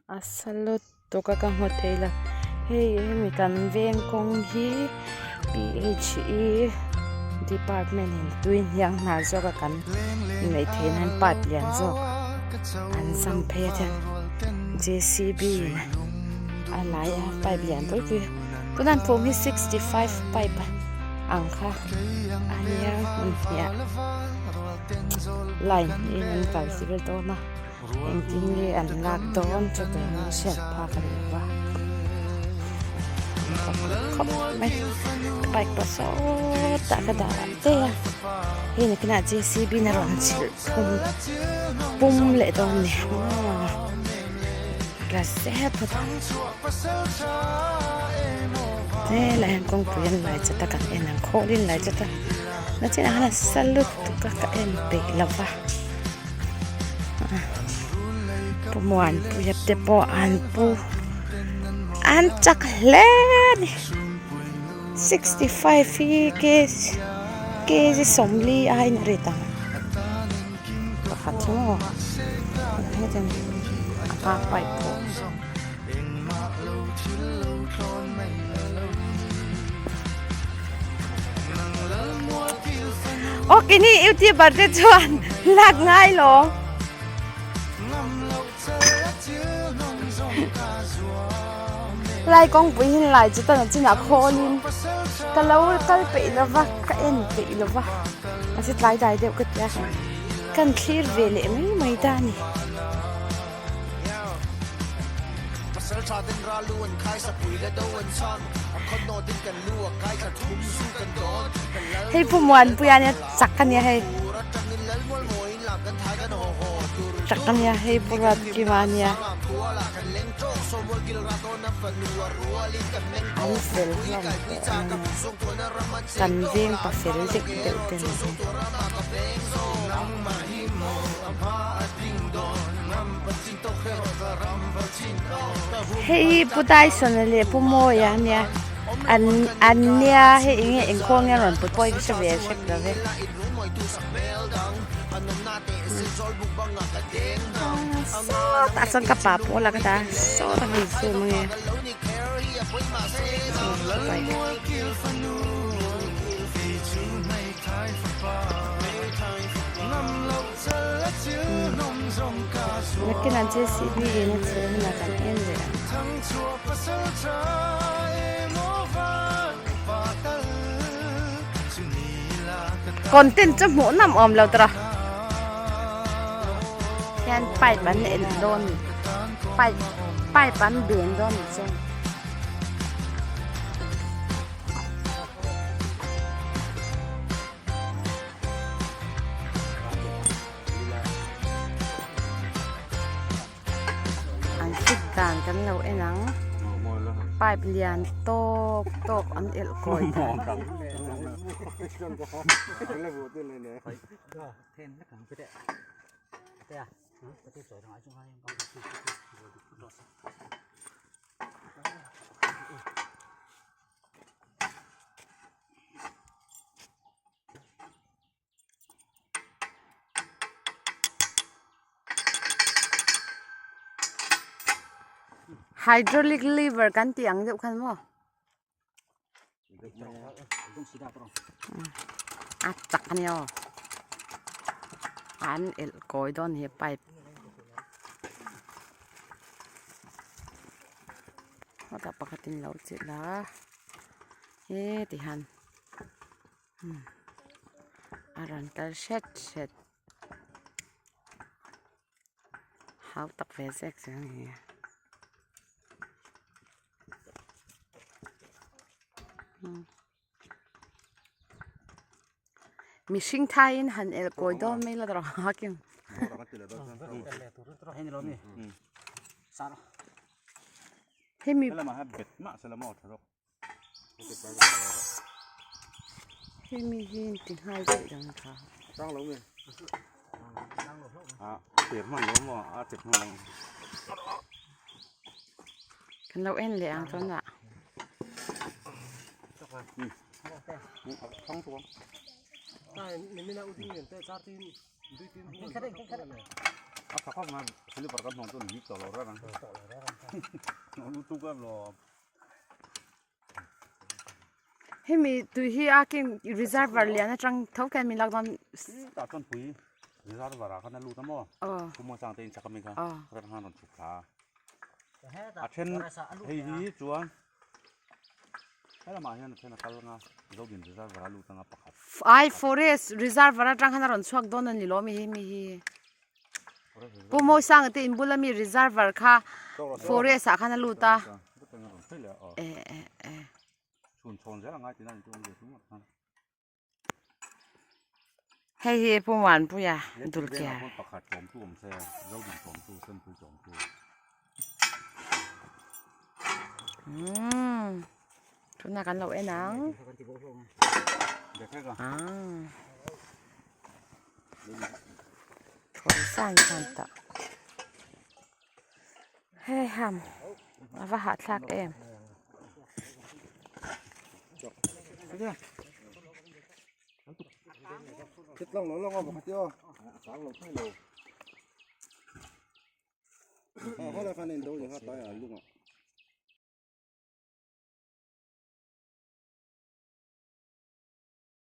A sa lutuk a ka hmu thei lo hei hemi kan veng kawng hi phe department in tui hniang hnar zawk a kan neih theih nan pipe lian zawk an zam phei a chuan JCB in a lai a pipe lian pui pui tuna an phum hi 65 pipe ang kha a nia hmun hniah line in an kal tir dawn a. Engtin nge an lak dawn chu tun a hriat phak a ni lo va khawp mai ka bike pawh sawtah ka dah daih a hei nakinah JCB in a rawn chhilh phum pum leh dawn a ni maw la zet phawt ang helaiah hian kawngpui an lai chat a kan en ang khawl in lai chat a nachinah khan a sa lutuk a ka en peih lo va. Pu Muanpuia te pawh an pu an chak hle a ni 65 hi kg 40 aiin a rit ang pakhat hi maw hetiang a hma pipe pawh. Aw kini youtuber te chuan lak ngai lo. Lai kawngpui hin lai chu tan a chinah khawlin ka lo kal peih lova ka en peih lova mahse tlai dai deuh ka tia kan thlir ve leh mai mai ta a ni. Hei Pu Muanpuia nia chak a nia hei chak a nia hei Pu Ruatkima a nia an fel hlawm tawh a nia kan veng pa fel deuh deuh te ni hi. Hei hi Pu Tyson-a leh Pu Mawia a nia an an nia hei eng nge eng khawl nge a rawn put pawh hi ka hre ve hrep lo ve. Sawtah chuan ka pa pawl a ka ta sawtah han zoom ange. Nakinah JCB in a chheh hunah kan en leh ang. Content chu hmuh nawm awm lo tawh a hian pipe an en dawn pipe pipe an ben dawn ni chuan. An fit dan kan lo en ang pipe lian tawk tawk an elh kawi dan. Hydraulic lever kan tih ang deuh khan maw a chak a nia aw an elh kawi dawn he pipe hawtah pakhatin lo chilh a heti hian. A rawn kal hret hret hau tak ve zek chu a ni. Mihring thaiin han elh kawi dawn mai la tawh a kim. Hemi Hemi hi inti nghal daih dang tha. Tang lo nge. A tir hman lo maw a chep hman lo. Kan lo en leh ang chuan ah. A tha khawp mai silver kan hmang chu ni tawh lo reng ang. Hemi tui hi a king reservoir lian atang tho khian min lak dawn. Tah chuan pui reservoir ah khan a lut a maw? Aw. Puma chang te in chak ami kha. Aw. Kha khan rawn chhuk thla a. A then hei hi chuan helamah hian a then a kal anga Zobin reservoir a lut anga pakhat. Ai forest reservoir atang khan a rawn chhuak dawn a ni lawm hi hemi hi. Pu Mawisanga te inbula mi reservoir kha forest ah khan a lut a. Eh eh eh. Hei hi Pu Muanpuia dulkiar. Umm tunah kan lo en ang. Ah. Thawi san san tah hei ham a va hahthlak em.